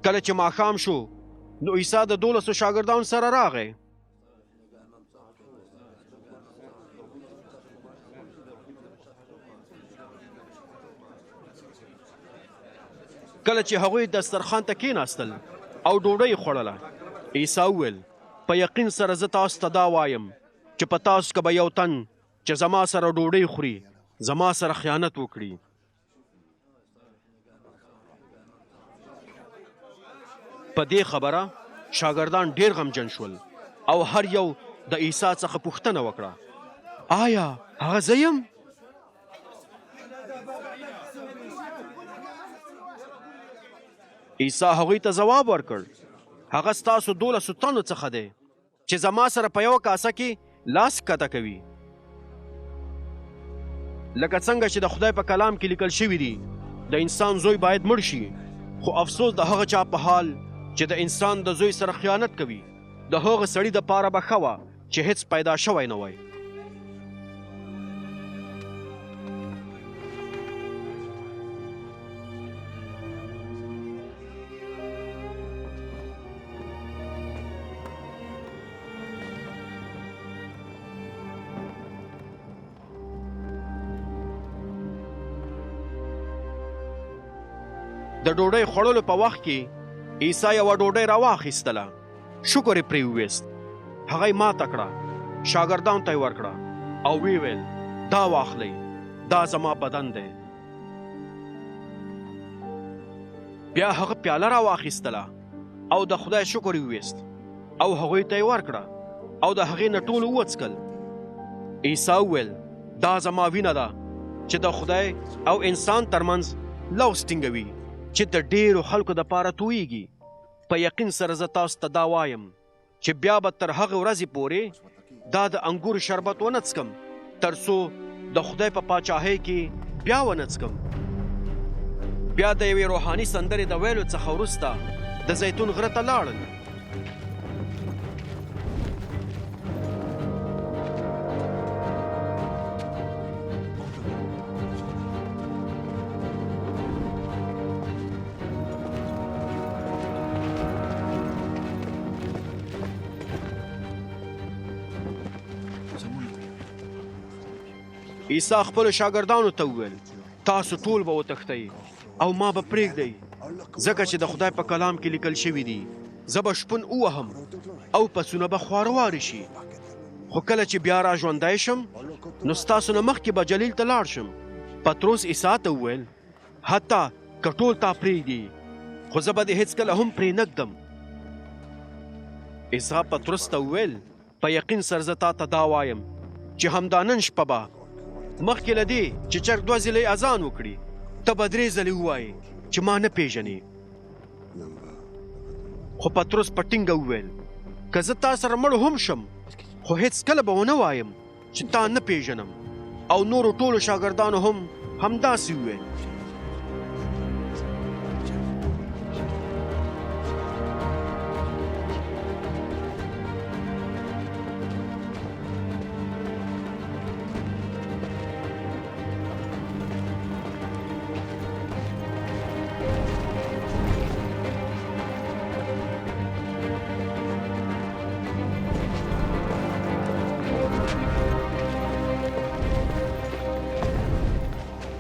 کله چې ماښام شو نو عیسی د دولسو شاګردانو سره راغی. کله چې هغوی دسترخوان ته کېناستل او ډوډۍ یې خوړله، عیسی وویل، په یقین سره زه تاسو ته دا وایم چې په تاسو کې به یو تن چې زما سره ډوډۍ خوري، زما سره خیانت وکړي. په دې خبره شاګردان ډیر غمجن شول او هر یو د عیسی څخه پوښتنه وکړه، آیا هغه زه یم؟ عیسی هغوی ته ځواب ورکړ، هغه ستاسو دولسو تنو څخه دی چې زما سره په یوه کاسه کې لاس ښکته کوي. لکه څنګه چې د خدای په کلام کې لیکل شوي دي، د انسان زوی باید مړ شي، خو افسوس د هغه چا په حال چې د انسان د زوی سره خیانت کوي. د هغه سړي دپاره به ښه وه چې هیڅ پیدا شوی نه وای. د ډوډۍ خوړلو په وخت کې عیسی یوه ډوډۍ راواخیستله، شکر یې پرې وویست، هغه یې ماته کړه، شاګردانو ته یې ورکړه او ویې ویل، دا واخلئ، دا زما بدن دی. بیا هغه پیاله راواخیستله او د خدای شکر یې وویست او هغوی ته یې ورکړه او د هغې نه ټولو وڅکل. عیسی وویل، دا زما وینه ده چې د خدای او انسان ترمنځ لوظ ټینګوي چې د ډیرو خلکو دپاره تویږي. په یقین سره زه تاسو ته دا وایم چې بیا به تر هغې ورځې پورې دا د انګورو شربت ونه څکم تر څو د خدای په پاچاهۍ کې بیا ونه څکم. بیا د یوې روحاني سندرې د ویلو څخه وروسته د زیتون غره ته لاړل. عیسی خپلو شاګردانو ته وویل، تاسو ټول به وتښتئ او ما به پرېږدئ، ځکه چې د خدای په کلام کې لیکل شوي دي، زه به شپون ووهم او پسونه به خواره واره شي. خو کله چې بیا را ژوندی شم نو ستاسو نه مخکې به جلیل ته لاړ شم. پطروس عیسی ته وویل، حتی که ټول تا پرېږدي، خو زه به دې هېڅکله هم پرې نه ږدم. عیسی پطروس ته وویل، په یقین سره زه تا ته دا وایم چې همدا نن شپه به مخکې له دې چې چرګ دوه ځلې اذان وکړي، ته به درې ځلې ووایې چې ما نه پېژنې. خو پطروس په ټینګه وویل، که زه تا سره مړ هم شم، خو هېڅکله به ونه وایم چې تا نه پېژنم. او نورو ټولو شاګردانو هم همداسې وویل.